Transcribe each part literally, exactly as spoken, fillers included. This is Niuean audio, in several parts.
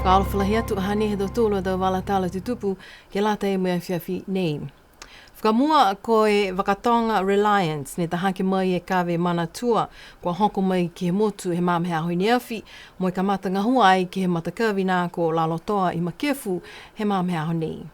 Fakaalofa lahi atu, hanei ha tautolu a tau vala tala tutupu ke lata mo e afiafi nei. Fakamua, ko e vakatoga Reliance ne ta hake mai e kave Manatua, kua hoko mai ke he motu he magaaho he aho i ne afi, mo e kamata gahua ai ke he matakavi nā ko Lalotoa i Makefu he magaaho he aho nei.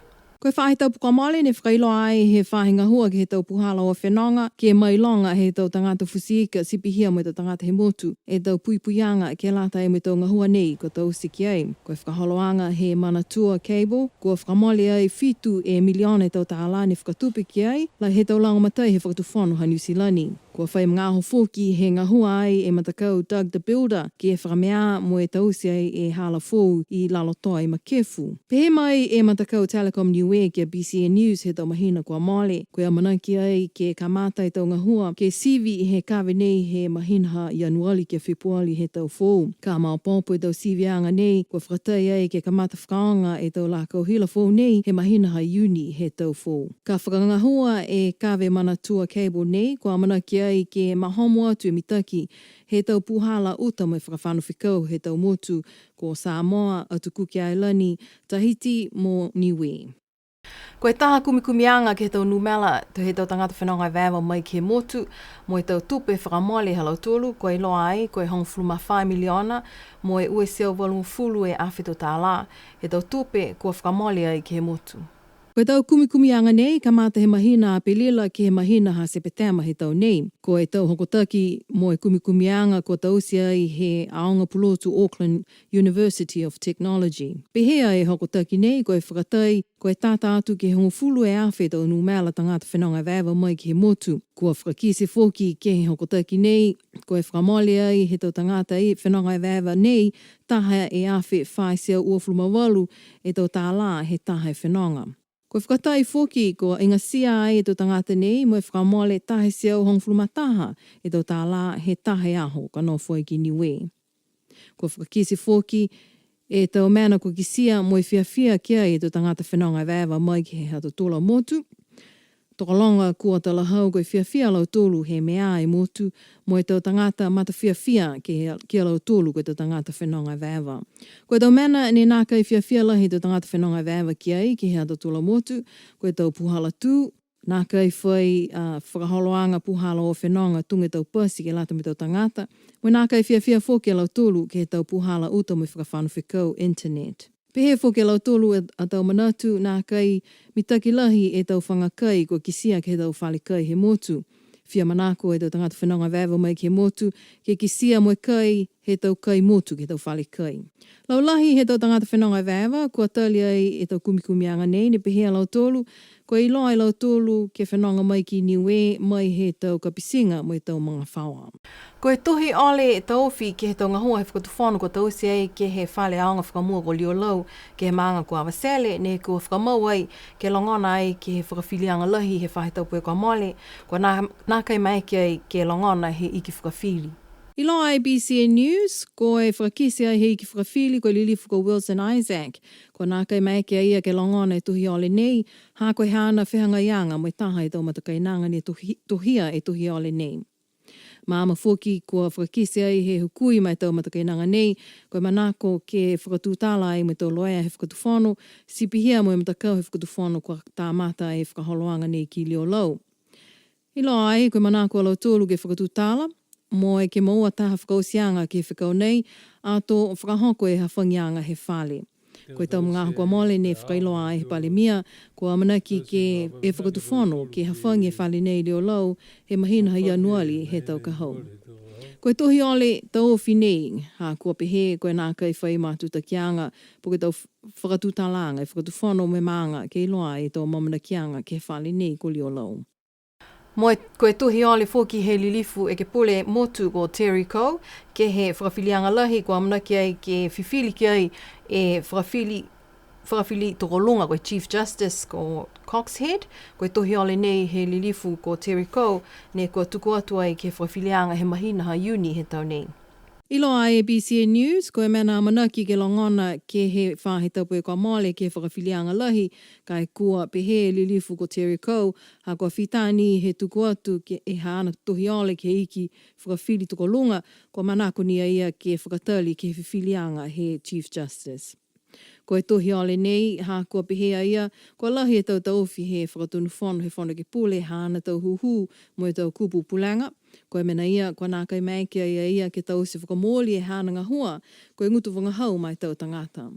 Ko e faahi tapu kua mole ne fakailoa ai he faahi gahua ke he tau puhala o fenoga, ke mailoga he tau tagata futi ika ti pihia mo e tau tagata he motu e tau puipuiaga ke lata mo e tau gahua nei kua taute ki ai. Ko e fakaholoaga he Manatua Cable, kua fakamole ai fitu e miliona e tau tālā ne fakatupe ki ai, lahi he tau lagomatai he Fakatufono ha Niu Silani. Kua fai magaaho foki he gahua ai e matakau Doug the Builder, ke fakamea mo e taute ai e hala foou i Lalotoa i Makefu. Pehē mai e matakau Telecom Niue ki a B C N News he tau mahina kua mole, ko e amanaki ai ke kamata e tau gahua ke sivi he kave nei he mahina ha Ianuali ki a Fepuali he tau foou. Ka maopoopo e tau siviaga nei, kua fakatai ai ke kamata fakaaoga e tau lakau hila foou nei he mahina ha Iuni he tau foou. Ka fakagahua e kave Manatua Cable nei, kua amanaki ai ke mahomo atu e mitaki he tau puhala uta mo e fakafano fekau he tau motu ko Samoa, Atu Kuki Ailani, Tahiti mo Niue. Ko e taha kumikumiaga ke he tau numela he tau tagata fenoga evaeva mai ke he motu, mo e tau tupe fakamole ha lautolu, kua iloa ai ko e hogofulu ma fā miliona mo e ua e teau valugofulu e afe tau tālā he tau tupe kua fakamole ai ke he motu. Ko e tau kumikumiaga nei, kamata he mahina Apelila ke he mahina ha Sepetema he tau nei. Ko e tau hokotaki mo e kumikumiaga kua taute ai he aoga pulotu Auckland University of Technology. Pehē e hokotaki nei, ko e fakatai, ko e tata atu ke he hogofulu e afe tau numela tagata fenoga evaeva mai ke he motu. Kua fakakite foki ke he hokotaki nei, ko e fakamole ai he tau tagata fenoga evaeva nei, taha e afe fā e teau uafulu ma valu e tau tālā he taha e fenoga. Kua fakatai foki, kua igatia ai e tau tagata nei mo e fakamole taha e teau hogofulu ma taha e tau tālā he taha e aho ka nofo ai ki Niue. Kua fakakite foki e tau mena kua kitia mo e fiafia ki ai e tau tagata fenoga evaeva mai ke he ha tautolu a motu. Tokologa kua talahau ko e fiafia a lautolu he meā e motu, mo e tau tagata mata fiafia ke he, ki a lautolu ko e tau tagata fenoga evaeva. Ko e tau mena ne nākai fiafia lahi e tau tagata fenoga evaeva ki ai ke he ha tautolu a motu, ko e tau puhala tū, nākai fai, a, fakaholoaga puhala o fenoga tuga e tau pasi ke lata mo e tau tagata, mo e nākai fiafia foki a lautolu ke he tau puhala uta mo e fakafano fekau internet. Pehē foki a lautolu a, a tau manatu, nākai mitaki lahi e tau faga kai kua kitia ke he tau fale kai he motu. Fia manako e tau tagata fenoga evaeva mai ke he motu, ke kitia mo e kai he tau kai motu ke he tau fale kai. Laulahi he tau tagata fenoga evaeva, kua tali ai e tau kumikumiaga nei, ne pehē a lautolu, kua iloa e lautolu ke fenoga mai ki Niue, mai he tau kapitiga mo e tau magafaoa. Ko e tohi ole taofi ke he tau gahua he fakatufono kua taute ai ke he fale aoga fakamua ko Liolau, ke he maaga ko Avatele, ne kua fakamau ai ke logona ai ke he fakafiliaga lahi he faahi tapu kua mole, kua nā, nākai maeke ai ke logona he iki fakafili. Iloa e B C N News, ko e fakakite ai he iki fakafili ko e lilifu ko Wilson Isaac, kua nākai maeke a ia ke logona e tohi ole nei, ha ko e haana fehagaiaga mo e taha he tau matakainaga ne tohi-, tohia e tohi ole nei. Maama foki kua fakakite ai he hukui ma e tau matakainaga nei, ko e manako ke fakatutala ai mo e tau loea he fakatufono, ti pihia mo e matakau he fakatufono kua kamata e fakaholoaga nei ki Liolau. Iloa ai, ko e manako a lautolu ke fakatutala, mo e ke moua taha fakaotiaga ke he fekau nei, ato fakahoko e hafagiaga he fale. Ko e tau magaaho kua mole ne fakailoa ai he Palemia, kua amanaki ke e fakatufono ke hafagi e fale nei Liolau he mahina ha Ianuali he tau ka hau. Ko e tohi ole taofi nei, ha kua pehē ko e nākai fai matutakiaga, po ke tau f-, fakatutalaaga e fakatufono mo e maaga ke iloa e tau amaamanakiaga ke he fale nei ko Liolau. Mo e, ko e tohi ole foki he lilifu ekepule motu ko Terry Coe, ke he fakafiliaga lahi kua amanaki ai ke fifili ki ai e fakafili Fakafili tokoluga ko e Chief Justice ko Coxhead, ko e tohi ole nei he lilifu ko Terry Coe, ne kua tuku atu ai ke he fakafiliaga he mahina ha Iuni he tau nei. Iloa e B C N News, ko e mena amanaki ke logona ke he faahi tapu kua mole ke he fakafiliaga lahi, ka e kua pehē e lilifu ko Terry Coe, ha kua fita ni he tuku atu ke he haana tohi ole ke he iki fakafili tokoluga, kua manako ni a ia ke fakatali ke he fifiliaga he Chief Justice. Ko e tohi ole nei, ha kua pehē a ia, kua lahi e tau taofi he fakatonu fono he Fono Ekepule, haana tau hūhū mo e tau kupu pulega. Ko e mena ia, kua nākai maeke a ia ke taute fakamooli e haana gahua, ko e gutu vagahau ma e tau tagata.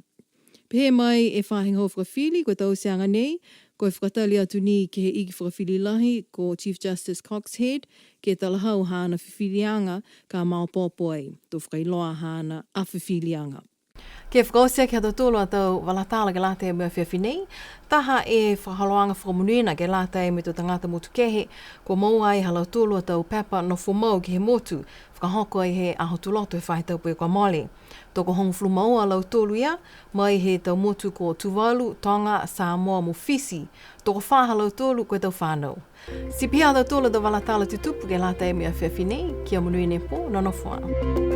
Pehē mai e faahi gahua fakafili, ko e tauteaga nei, ko e fakatali atu ni ke he iki fakafili lahi, ko Chief Justice Coxhead, ke talahau haana fifiliaga ka maopoopo ai, to fakailoa haana a fifiliaga. Ke fakaoti aki ha tautolu a tau vala tala ke lata mo e afiafi nei, taha e fakaholoaga fakamonuina ke lata mo e tau tagata motu kehe, kua moua ai ha lautolu a tau pepa nofo mau ke he motu, fakahoko ai he Aho Tuloto he faahi tapu kua mole. Tokohogofulu ma ua a lautolu ia, mai he tau motu ko Tuvalu, Toga, Samoa mo Fisi. Tokofā ha lautolu ko e tau fanau. Ti pihia ha tautolu a tau vala tala tutupu ke lata mo e afiafi nei, kia monuina e pō, nonofo ā.